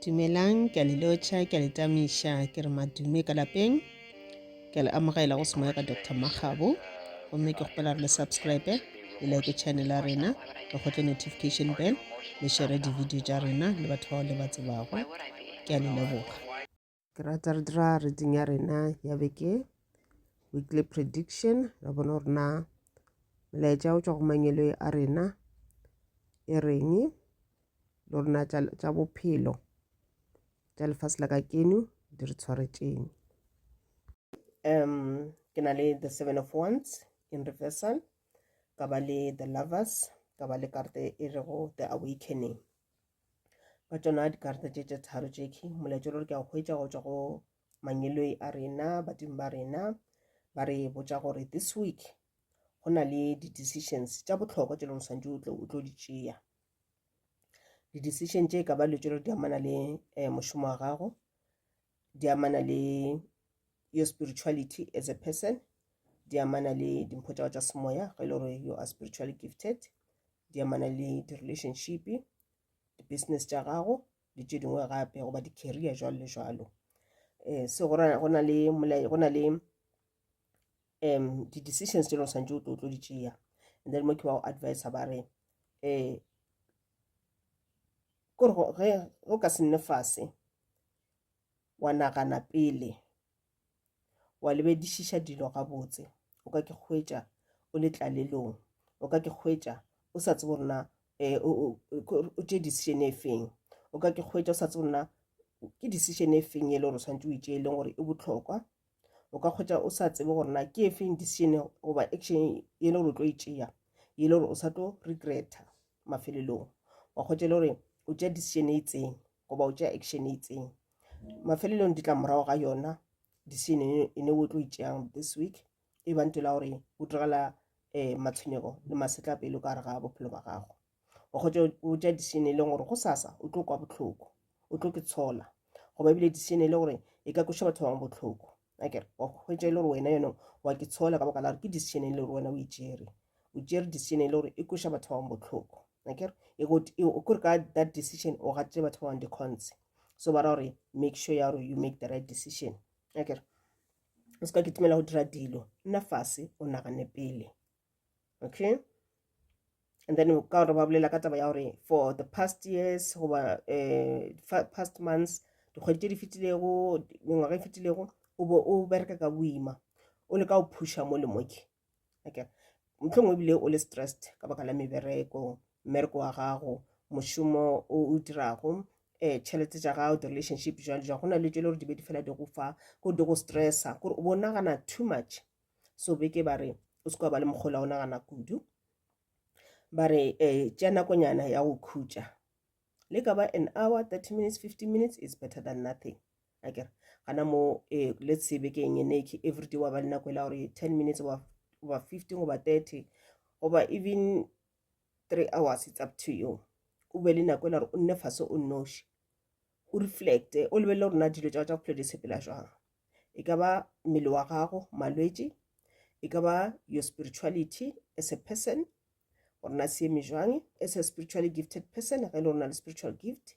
Dumelang, ke a le lotšha, ke a le tamiša, ke re madume ka lapeng. Ke a le amogela go semoya ka Dr. Makgabo. Gomme ke kgopela re le subscribe, le like channel ya rena, le kgotle notification bell, le share di-video tša rena le batho bao le ba tsebago. Ke a le leboga. Ke rata re dira reading ya rena ya beke weekly prediction ra bona gore na molaetša o tšwa go mangeloi a rena e reng le gore na tša bophelo tša lefase la ka keno di re tshwaretšeng. Um ke na le the seven of wands in reversal ka ba le the lovers ka ba le karate e rego the awakening. Ka tšona dikarata tše tše tharo tše molaetša gore ke a hwetša go tšwa go mangeloi a rena, badimo ba rena, ba re botša gore this week go na le di-decisions tša bohlokwa tše leng swanetše o tlo o tlo di tšea. Di-decision tše e ka ba dilo tše di amana le um mošomo wa gago, di amana le your spirituality as a person, di amana le dimpho tša gago tša semoya ge e le gore you are spiritually gifted, di amana le di-relationship, di-business tša gago le tše dingwe gape goba di-career jwalo le jwalo. Um so go na le go na le um di-decisions tše leng swanetše o tlo tlo di tšea and then mo ke ba go advisa ba re um kore ge o ka se nne fase wa nagana pele wa lebedišiša dilo gabotse, o ka ke hwetša o le tlalelong, o ka ke hwetša o sa tsebe gore na um o tšee decision e feng, o ka ke hwetša o sa tsebe gore na ke decision e feng e le gore o swanetše o e tšee e leng gore e bohlokwa, o ka hwetša o sa tsebe gore na ke e feng decision goba action e le gore o tlo e tšea e le gore o sa tlo regreta mafelelong, wa hwetša e le gore o tšea decision e itseng goba o tšea action e itseng. Mafelelong ditlamorago ga yona decision e ne o tlo e tšeang this week e ba ntho la gore o tlogela um matshwenyego le masetlapelo ka gare ga bophelo ba gago. Wa kgotsa o tšea decision e leng gore go sasa o tlo kwa bohloko, o tlo ke tshola goba ebile decision e le gore e ka kweša batho ba bangwe bohloko. Akere wa hwetša e le gore wena yone wa ke tshola ka baka la gore ke decision e le gore wena o e tšere, o tšere decision e le gore e kweša batho ba bangwe bohloko. Akere e kore ka that decision o gatile batho ba bangwe di-cons. So ba ra gore make sure ya gore you make the right decision. Akere o se ka kitimela go dira dilo, nna fase o nagane pele. Okay, and then ka gore ba bolela ka taba ya gore for the past years goba um past months, dikgwedi tše di fetilego, mengwaga e fetilego, o bo o bereka ka boima, o leka go phusha mo le moke. Akere mohlomongwe ebile o le stressed ka baka la mebereko, mmereko wa gago, mošomo o o dirago, um tšhelete tša gago, di-relationship jwalo jwalo. Go na le tše le gore di be di fela di go fa, kore di go stressa, kore o bo nagana too much. So beke ba re o se ka ba le mokgwa o nagana kudu. Ba re um tšea nakonyana ya go khutša, le ka ba an hour, 30 minutes, 50 minutes is better than nothing. Akere gana mo eh, let's say bekeng e ne every day wa ba le nako e la gore 10 minutes goba 15 goba 30 goba even 3 hours, it's up to you. O be le nako e la gore o nne fase o nnoši, o reflecte, o lebelele gore na dilo tša tša bophelo di sepela jwang. E ka ba mmele wa gago, malwetši, e ka ba your spirituality as a person, gore na se eme jwang as a spiritually gifted person, ge e le gore na le spiritual gift,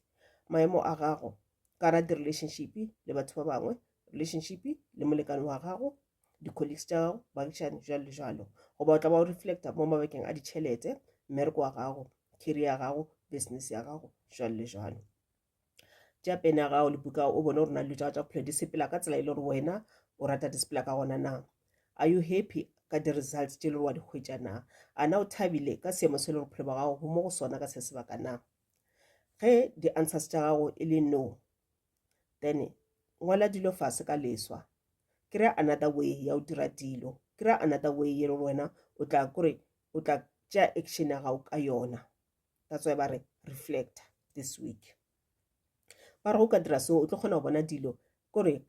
maemo a gago ka ra di-relationship le batho ba bangwe, relationship le molekane wa gago, di-colleagues tša gago, baagišane, jwalo le jwalo. Goba o tla ba o reflecta mo mabakeng a ditšhelete, mmereko wa gago, career ya gago, business ya gago, jwalo le jwalo. Tšea pene ya gago le buka o bone gore na dilo tša gago tša bophelo di sepela ka tsela e le gore wena o rata di sepela ka gona na. Are you happy ka di-results tše le gore wa di hwetša na? A na o thabile ka seemo se le gore bophelo ba gago bo mo go sona ka se sebaka na? Ge di-answers tša gago e le no, then ngwala dilo fase ka leswa. Kry-a another way ya go dira dilo, kry-a another way ye le gore wena o tla kore o tla tšea action ya gago ka yona. That's why ba re reflect this week. Ba re go ka dira so o tlo kgona go bona dilo kore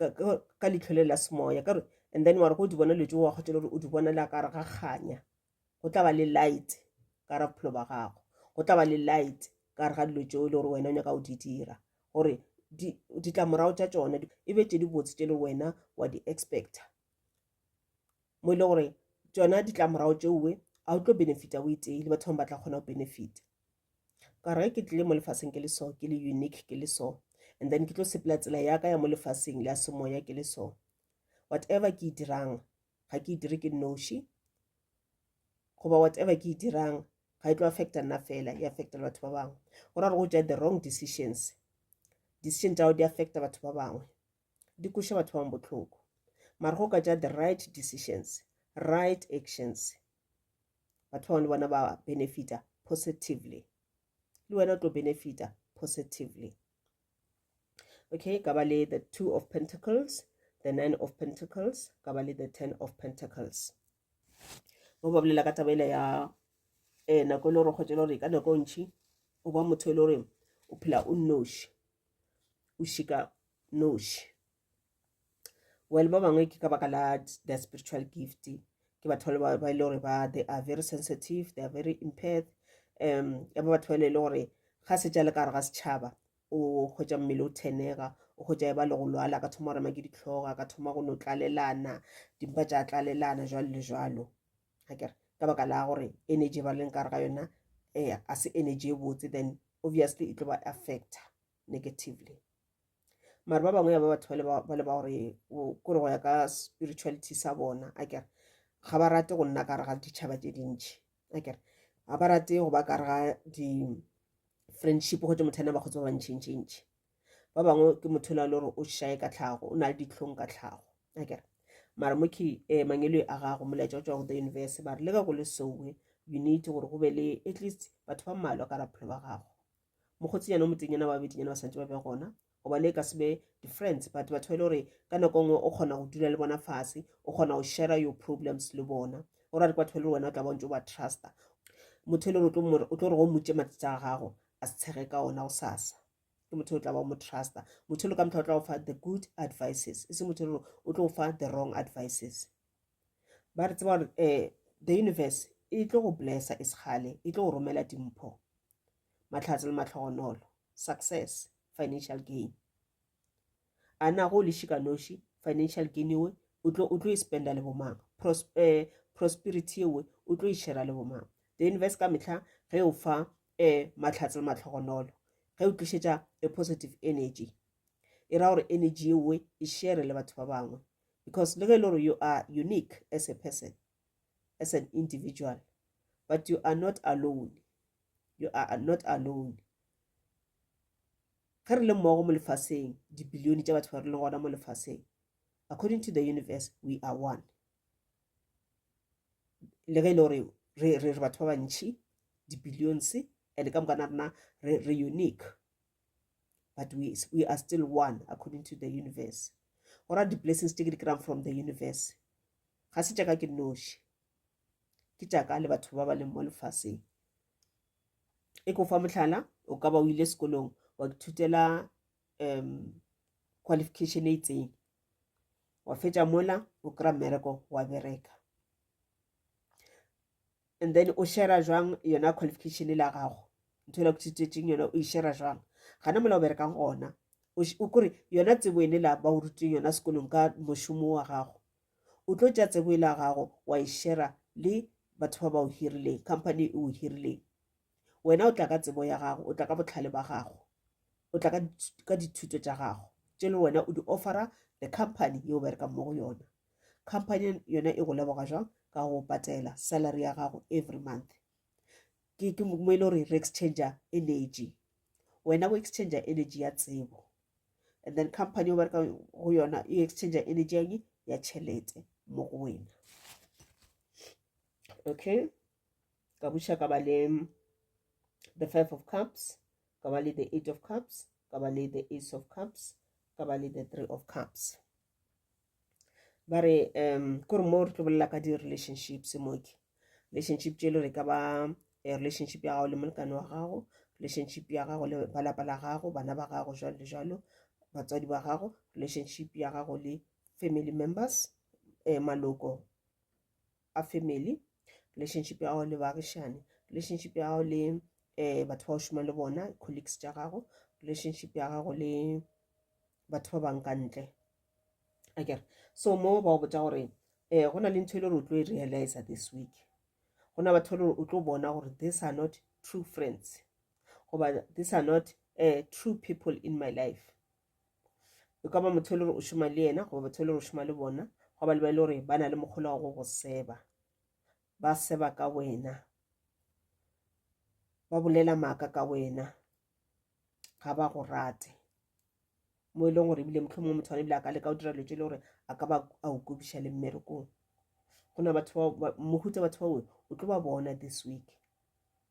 ka leihlo le la semoya kore, and then wa re go di bona dilo tšeo wa kgotsa le gore o di bona le ka gare ga kganya. Go tla ba le light ka gare bophelo ba gago, go tla ba le light ka gare ga dilo tšeo e le gore wena o nyaka go di dira, gore ditlamorago tša tšona e be tše dibotse tše le wena wa di expecta, mo e le gore tšona ditlamorago tšeowe a o tlo benefita o itee le batho bangwe ba tla kgona go benefita. Ka gore ge ke tlile mo lefaseng ke le so, ke le unique, ke le so, And then ke tlo sepela tsela ya ka ya mo lefaseng le ya semoya ke le so. Whatever ke e dirang, ga ke e dire ke nnoši, goba whatever ke e dirang ga e tlo affecta nna fela, e affecta le batho ba bangwe. Go ra gore go tšea the wrong decisions, decision tša gago di affecta batho ba bangwe, di kweša batho ba bangwe bohloko. Mara go ka tšea the right decisions, right actions, batho ba bangwe le bona ba benefita positively. Le wena o tlo benefita positively. Okay, ka ba le the 2 of Pentacles, the 9 of Pentacles, ka ba le the 10 of Pentacles. Mo ba bolela ka taba ele ya eh nako e le gore kgotse le gore ka nako e ntši o ba motho e le gore o phela o nnoši, o šika noši. Well, ba bangwe ke ka baka la their spiritual gift, ke batho ba ba e le gore ba they are very sensitive, they are very empath. Ya ba batho ba e le gore ga se tša le ka gare ga setšhaba o hwetša mmele o thenega, o hwetša e ba le go lwala, ka thoma go rema ke dihlogo, ka thoma go no tlalelana, dimpa tša tlalelana jwalo le jwalo. Akere ka baka la gore energy ba leng ka gare ga yona a se energy e botse, then obviously e tlo ba affecta negatively. Mara ba bangwe ya ba batho ba le ba gore kore go ya ka spirituality sa bona, akere ga ba rate go nna ka gare ga ditšhaba tše dintši, akere ga ba rate go ba ka gare ga di-friendship go tše motho ena bakgotsi ba bantšintšintši. Ba bangwe ke motho la le gore o šae ka tlhago, o na le dihlong ka tlhago, akere. Mara mo ke mangelo a gago, molaetša o tšwa go the universe, ba re le ka go le sowe, you need gore go be le at least batho ba mmalwa ka bophelo ba gago. Mokgotsinyana o motenyana ba bedinyana ba santse ba be gona, goba le ka se be di-friends, but batho ba e le gore ka nako nngwe o kgona go dula le bona fase, o kgona go share your problems le bona. O ra re ke batho ba e le gore wena o tla ba ntse o ba trusta. Motho e le gore o tlo re go mmotše matsatsi a gago, a se tshege ka ona gosasa. Ke motho o tla ba o mo trusta. Motho e le ka mehla o tla go fa the good advices, e se motho e le gore o tlo go fa the wrong advices. Ba re tseba gore the universe e tlo go blessa e segale, e tlo go romela dimpho, mahlatse le mahlogonolo, success, financial gain. A na go le šikanoši financial gain ewe o tlo e spenda le bomang, prosperity ewe o tlo e share le bomang. The universe ka mehla ge o fa mahlatse le mahlogonolo, ge o tlišetša a positive energy, e ra gore energy ewe e share le batho ba bangwe, because le ge e le gore you are unique as a person, as an individual, but you are not alone. You are not alone. Ge re le mmogo mo lefaseng, dibilione tša batho ba re leng gona mo lefaseng, according to the universe, we are one. Le ge e le gore re batho ba bantši, di-billions, and ka moka rena re unique, but we are still one according to the universe. Go ra di-blessings tše ke di kry-ang from the universe ga se tša ka ke nnoši, ke tša ka le batho ba ba leng mo lefaseng. E ko fa mohlala, o ka ba o ile sekolong wa ithutela qualification e itseng, wa fetša mola o kry-a mmereko wa bereka, and then o share jwang yona qualification e la gago, ntho e la ithutetseng yona o e share jwang gana mola o berekang gona? O kore yona tsebo ene la ba o ruteng yona sekolong ka mošomo wa gago, o tlo tšea tsebo e la gago wa e share le batho ba ba o hirileng, company e o hirileng. Wena o tla ka tsebo ya gago, o tla ka botlhale ba gago, o tla ka dithuto tša gago tše le wena o di offera the company ye o berekang mo go yona. Company yona e go leboga jwang? Ka go patela salary ya gago every month. Ke mo e le gore re exchange energy, wena o exchange energy ya tsebo, and then company o bereka go yona e exchange energy ya eng? Ya tšhelete mo go wena. Okay, ka buša ka ba le the 5 of Cups, ka ba le the 8 of Cups, ka ba le the Ace of Cups, ka ba le the 3 of Cups. Ba re kore mo re tlo bolela ka di-relationships mo ke relationship tše le gore ka ba relationship ya gago le molekane wa gago, relationship ya gago le ba lapa la gago, bana ba gago jwalo le jwalo, batswadi ba gago, relationship ya gago le family members, maloko a family, relationship ya gago le baagišane, relationship ya gago le batho ba o šoma le bona, colleagues tša gago, relationship ya gago le batho ba bang ka ntle. Akere so mo ba o botša gore go na le ntho e le gore o tlo e realize this week. Go na batho e le gore o tlo bona gore these are not true friends, goba these are not true people in my life. E ka ba motho e le gore o šoma le yena goba batho e le gore o šoma le bona, gwa ba le ba e le gore ba na le mokgola wa go go seba. Ba seba ka wena. Ba bolela maaka ka wena. Ga ba go rate. Mo e leng gore ebile mohlomongwe motho wa ebile a ka leka go dira dilo tše e le gore a ka ba a o kobiša le mmerekong. Go na batho ba, mohuta batho bao o tlo ba bona this week.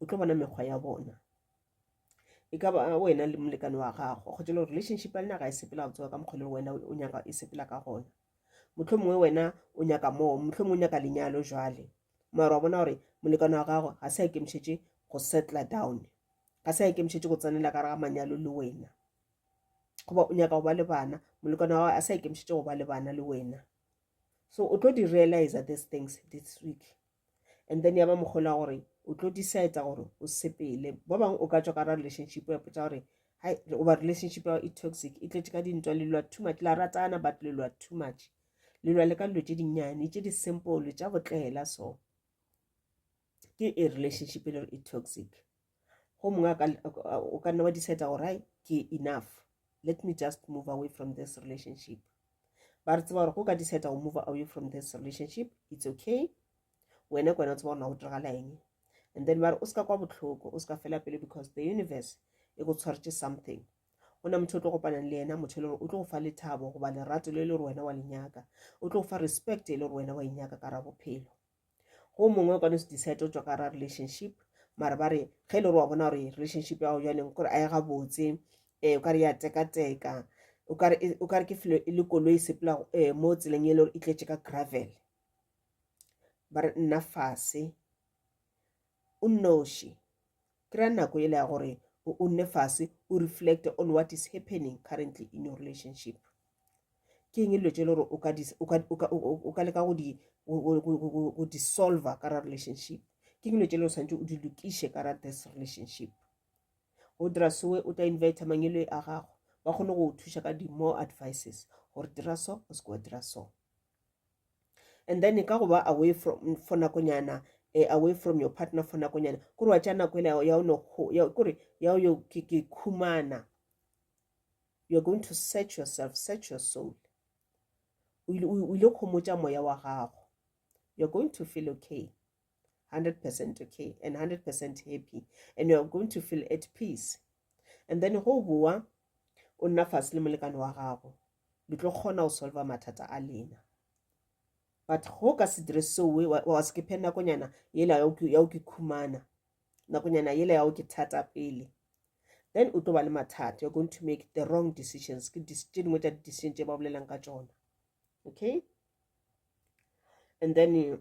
O tlo bona mekgwa ya bona. E ka ba wena le molekane wa gago kgotsa le relationship ya lena ga e sepela gabotse ka mokgwa le wena o nyaka e sepela ka gona. Mohlomongwe wena o nyaka moo, mohlomongwe o nyaka lenyalo jwale. Mara wa bona gore molekane wa gago ga se a ikemišetše go settler down. Ga se a ikemišetše go tsenela ka gare ga manyalo le wena. Goba o nyaka go ba le bana, molekane wa gago a se a ikemišetše go ba le bana le wena. So o tlo di realize these things this week. And then ya ba mokgola gore o tlo decide gore o sepele. Ba bangwe o ka tšwa ka ra relationship ya potsa gore hai goba relationship ya e toxic e tletše ka dintwa le lwa too much la ratana but le lwa too much. Le lwa le ka dilo tše dinnyane tše di simple tša botlela so. Ke e relationship e le gore e toxic. Go mongwe o ka nna wa decide gore hai ke enough. Let me just move away from this relationship. Ba re tseba gore go ka decide go move away from this relationship, it's okay. Wena ke wena o tseba gore na go diragala eng. And then ba re o se ka kwa bohloko, o se ka fela pelo because the universe e go tshwaretše something. Go na motho o tlo kopanang le yena, motho e le gore o tlo go fa lethabo goba lerato le e le gore wena wa le nyaka. O tlo go fa respect e le gore wena wa e nyaka ka ra bophelo. Go mongwe o ka no se decide go tšwa ka ra relationship, mara ba re ge e le gore wa bona gore relationship ya gago bjaneng kore a e gabotse, um o ka re ya tekateka, o ka re ke felo e le koloi e sepela um mo tseleng e le gore e tletše ka gravel. Ba re nna fase o nnoši, kry-a nako yela ya gore o nne fase o reflect on what is happening currently in your relationship. Ke eng dilo tše le gore o ka leka go di go di solver ka ra relationship. Ke eng dilo tše le gore swanetše o di lokiše ka ra this relationship. Go dira sowe o tla invite mangelo a gago ba kgone go o thuša ka di more advices gore dira so o se ke wa dira so. And then ka go ba away from for nakonyana, eh, away from your partner for nakonyana, kore wa tša nako ela ya no ya kore ya yo ke ke khumana. You are going to search yourself, search your soul. O ile khomotša moya wa gago. You are going to feel okay. 100% okay and 100% happy and you are going to feel at peace. And then go boa o nna fase le molekane wa gago. Le tlo kgona go solva mathata a lena. But go ka se dire seo wa se ke nakonyana yela ya o ke khumana, nakonyana yela ya o ke thata pele, then o tlo ba le mathata. You're going to make the wrong decisions. Ke tše dingwe tša di-decision tše ba bolelang ka tšona. Okay? And then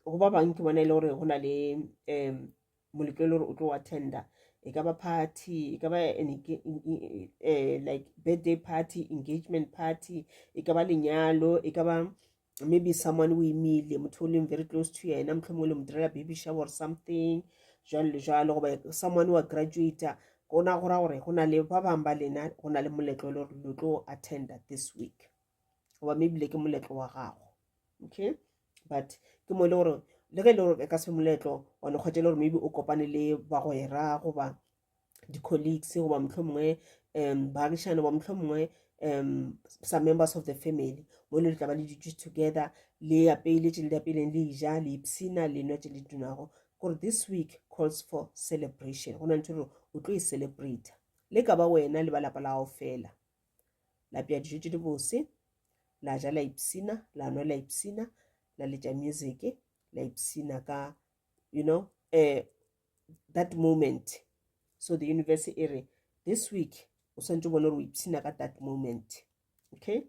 go ba bang ke bona e le gore go na le um moletlo e le gore o tlo attenda, e ka ba party, e ka ba like birthday party, engagement party, e ka ba lenyalo, e ka ba maybe someone o imile, motho o leng very close to yena, mohlomongwe le mo direla baby shower or something jwalo le jwalo, goba someone wa graduate. Gona go ra gore go na le ba bangwe ba lena go na le moletlo e le gore lo tlo attenda this week, goba maybe le ke moletlo wa gago. Okay, but ke mo e le gore le ge e le gore e ka se moletlo wa no kgwetša e le gore maybe o kopane le bagwera goba di-colleagues goba mohlomongwe um baagišane goba mohlomongwe um some members of the family, mo le tla ba le dutše together, le apeile tše le di apeileng, le ja, le ipshina, le nwa tše le di nwago. Gore this week calls for celebration. Go na le ntho gore o tlo e celebrate le ka ba wena le ba lapa la gago fela. La apea dijo tše di bose, la ja la ipshina, la nwa la ipshina, la letša music, la ipshina ka you know that moment. So the universe e re this week o swantše o bone gore o ipshina ka that moment. Okay,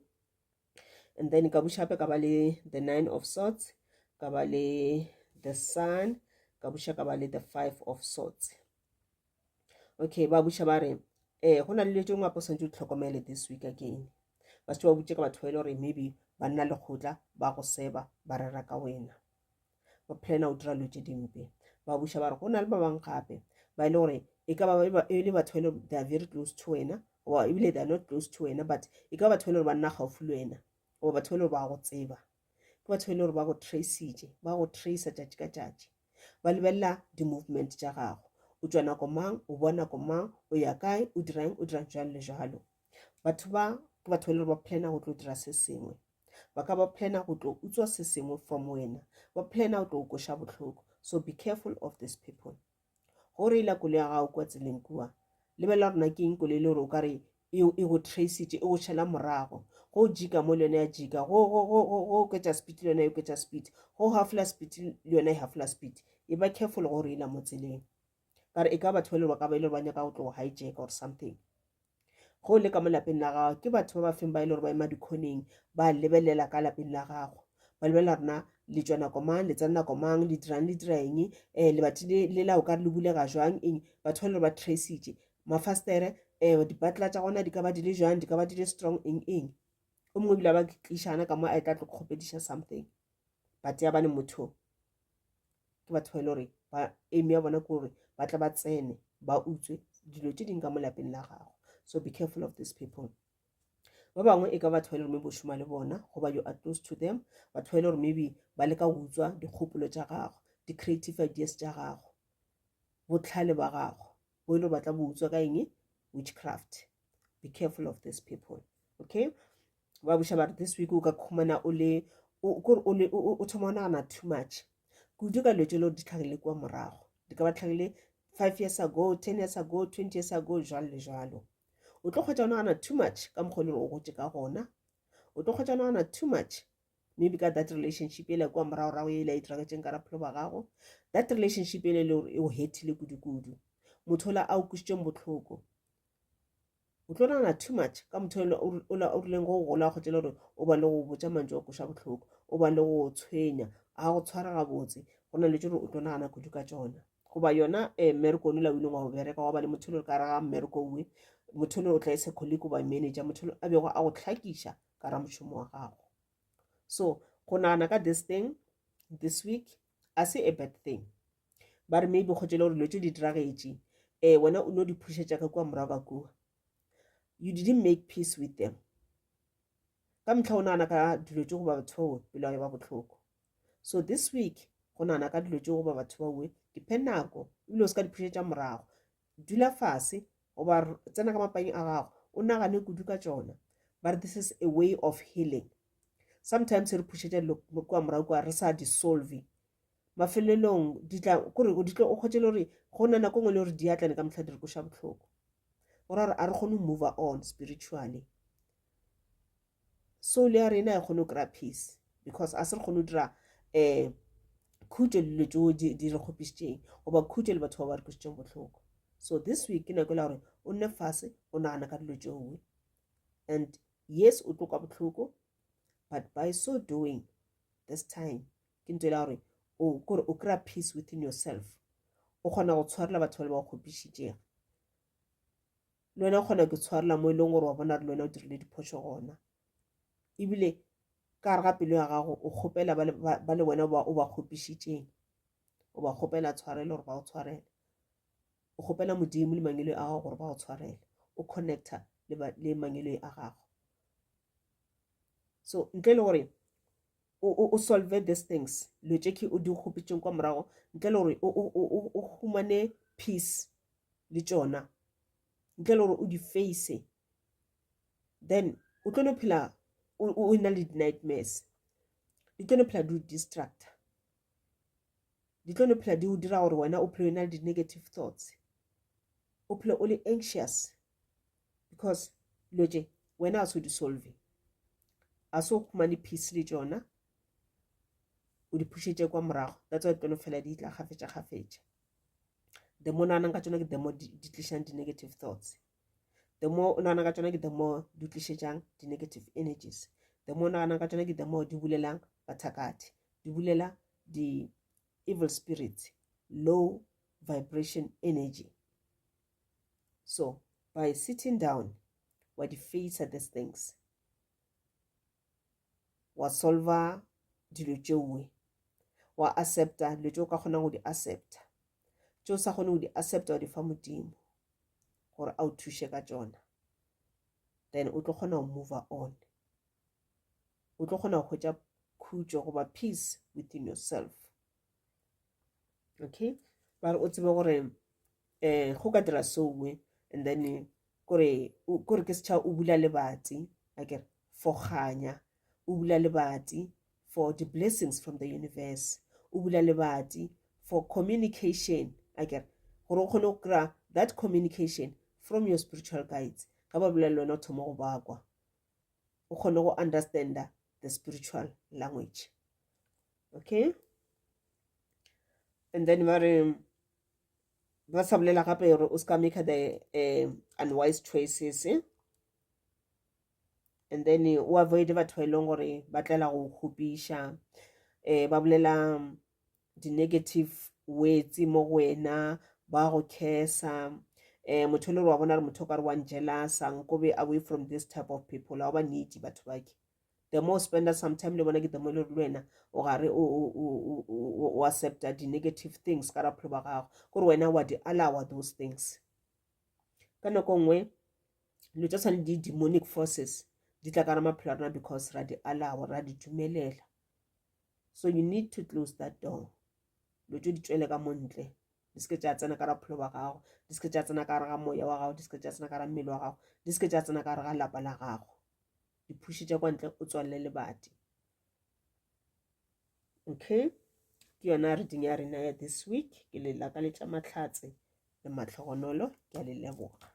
and then ka buša gape ka ba le the 9 of swords, ka ba le the sun, ka buša ka ba le the 5 of swords. Okay, ba buša ba re go na le dilo tše dingwe gape o swantše o di hlokomele this week again. Ba šetše ba botše ka batho ba e le gore maybe ba nna lekgotla ba go seba ba rera ka wena, ba plana go dira dilo tše dimpe. Ba buša ba re go na le ba bangwe gape ba e le gore e ka ba e le batho ba e le gore they are very close to wena, goba ebile they are not close to wena, but e ka ba batho ba e le gore ba nna gaufi le wena, goba batho ba e le gore ba go tseba. Ke batho ba e le gore ba go tracitše, ba go tracer tšatši ka tšatši, ba lebelela di-movement tša gago, o tšwa nako mang, o boa nako mang, o ya kae, o dirang, o dirang jwalo le jwalo. Batho ba Ke batho ba e le gore ba planner go tlo dira se sengwe. Ba ka ba planner go tlo utswa se sengwe from wena. Ba planner go tlo go kweša bohloko. So be careful of these people. Go reila koloi ya gago kua tseleng kua, lebelela gore na ke eng koloi e le gore o ka re e, e go tracitše, e go šala morago. Go jika mo le yona ya jika, go, go, go, go, go oketša speed le yona e oketša speed, go hafola speed le yona e hafola speed. E ba careful go reila mo tseleng. Ka re e ka batho ba e le gore ba ka ba e le gore ba nyaka go tlo go hijack or something. Ge o le ka mo lapeng la gago, ke batho ba ba feng ba e le gore ba ema dikhoneng ba lebelela ka lapeng la gago, ba lebelela rena le tšwa nako mang, le tsena nako mang, le dirang, le dira eng, um lebati le le la o ka re le bulega jwang eng, batho ba e le gore ba tracitše mafastere, um dipatla tša gona di ka ba di le jwang, di ka ba di le strong eng eng. O mongwe ebile a ba tlišana ka mo a e tla tlo kgopediša something, but ya bane motho ke batho ba e le gore ba aim ya bona ke gore ba tla ba tsene ba utswe dilo tše ding ka mo lapeng la gago. So be careful of these people. Ba bangwe e ka batho ba e le gore maybe o šoma le bona goba you are close to them, batho ba e le gore maybe ba leka go utswa dikgopolo tša gago, di-creative ideas tša gago, botlhale ba gago bo e le gore ba tla bo utswa ka eng, witchcraft. Be careful of these people, okay? Ba buša ba re this week o ka khumana o le kore o le o thoma o nagana too much kudu ka dilo tše le gore di tlhagile kua morago, di ka ba tlhagile 5 years ago, 10 years ago, 20 years ago, jwalo le jwalo. O tlo kgotsa o nagana too much ka mokgwa o le gore o gotse ka gona. O tlo kgotsa o nagana too much maybe ka that relationship ele kua moragorago e ile e diragetšeng ka raphelo ba gago, that relationship ele le gore e o hethile kudu-kudu, motho ola a o kwešitšeng bohloko. O tlo nagana too much ka motho ola o rileng go gola go tšela gore o ba le go botša mantšu a koša bohloko, o ba le go tshwenya, a go tshwara gabotse, go na le tše gore o tlo nagana kudu ka tšona. Goba yona um mmereko ola o ileng wa go bereka, wa ba le motho le ka re ga mmereko owe, motho le o tla e se colleague goba manager, motho le a bego a go hlakiša ka ra mošomo wa gago. So go nagana ka this thing this week a se a bad thing. Ba re maybe kgotse le gore dilo tše di diragetše, um wena o no di phušetša ka kua morago ka kua, you didn't make peace with them. Ka mehla o nagana ka dilo tše goba batho bawe, pelo ya ba bohloko. So this week go nagana ka dilo tše goba batho bawe, diphe nako ebile o se ka di phušetša morago. Dula fase goba tsena ka mapaying a gago o nagane kudu ka tšona. Ba re this is a way of healing. Sometimes re phušetša dilo kua morago kua re sa di solve, mafelelong di tla kore di tlo o kgotse le gore go na nako nngwe le gore di atlane ka mehla di re koša bohloko. Go ra gore a re kgone go move on spiritually, soul ya rena e kgone go kry-a peace because a se re kgone go dira um khutšo le dilo tšeo di re kgopišitšeng goba khutšo le batho ba ba re kwešitšeng bohloko. So this week ke nako e la gore o nne fase o nagana ka dilo tšeoe, and yes o tlo kwa bohloko, but by so doing this time ke ntho e la gore o kore o kry-a peace within yourself, o kgona go tshwarela batho ba le ba go kgopišitšego, le wena o kgona go tshwarela mo e leng gore wa bona gore le wena o dirile diphošo gona, ebile ka gare ga pelo ya gago o kgopela ba le wena o ba kgopišitšeng, o ba kgopela tshwarelo gore ba o tshwarele, o kgopela Modimo le mangelo a gago gore ba o tshwarele, o connecta le mangelo a gago. So ntle le gore o solve these things, dilo tše ke o di kgopetšeng kwa morago, ntle le gore o humane peace le tšona, ntle le gore o di face, then o tlo no phela o na le di-nightmares, di tlo no phela di o distracta, di tlo no phela di o dira gore wena o phele o na le di-negative thoughts, o phele o le anxious, because dilo tše wena a se o di solve, a se o humane peace le tšona, o di phušetše kwa morago. That's why tlo no fela di tla kgafetša kgafetša. The more naganang ka tšona ke the more di tlišang di-negative thoughts, the more o nagana ka tšona ke the more di tlišetšang di-negative energies, the more o naganang ka tšona ke the more di bulelang bathakathi, di bulela di-evil spirits, low vibration energy. So by sitting down wa di face these things, wa solva dilo tšeoe, wa accepta dilo tšeo ka kgonang go di accepta, tšeo sa kgone go di accepta wa di fa Modimo gore a o thuše ka tšona, then o tlo kgona go move on, o tlo kgona go hwetša khutšo goba peace within yourself. Okay, ba re o tsebe gore um go ka dira sowe, and then kore kore ke setšha o bula lebati. Akere for kganya, o bula lebati for the blessings from the universe, o bula lebati for communication, akere gore o kgone go kry-a that communication from your spiritual guides. Ga ba bolela le wena o thoma go bakwa, o kgone go understanda the spiritual language. Okay, and then ba re ba sa bolela gape gore o ska make the unwise choices, eh? And then o avoid batho ba e leng gore ba tlela go kgopiša, ba bolela di-negative words mo go wena, ba go cursa, motho e le gore wa bona gore motho o ka re wa njealous-a, nko be away from this type of people. Ga ba need batho bake. The more o spenda some time le bona, ke the more le gore le wena o gare o accepta di-negative things ka bophelo ba gago, kore wena wa di allowa those things. Ka nako nngwe dilo tša tshwane di-demonic forces di tla ka ra maphelo a rena because ra di allowa, ra di dumelela. So you need to close that door. Dilo tšeo di tšwele ka mo ntle, di se ke tša tsena ka ra bophelo ba gago, di se ke tša tsena ka gare ga moya wa gago, di se ke tša tsena ka gare ga mmele wa gago, di se ke tša tsena ka gare ga lapa la gago. Di phušetša kwa ntle, o tswalele lebati. Okay, ke yona reading ya rena ya this week. Ke le lakaletša mahlatse le mahlogonolo. Ke a le leboga.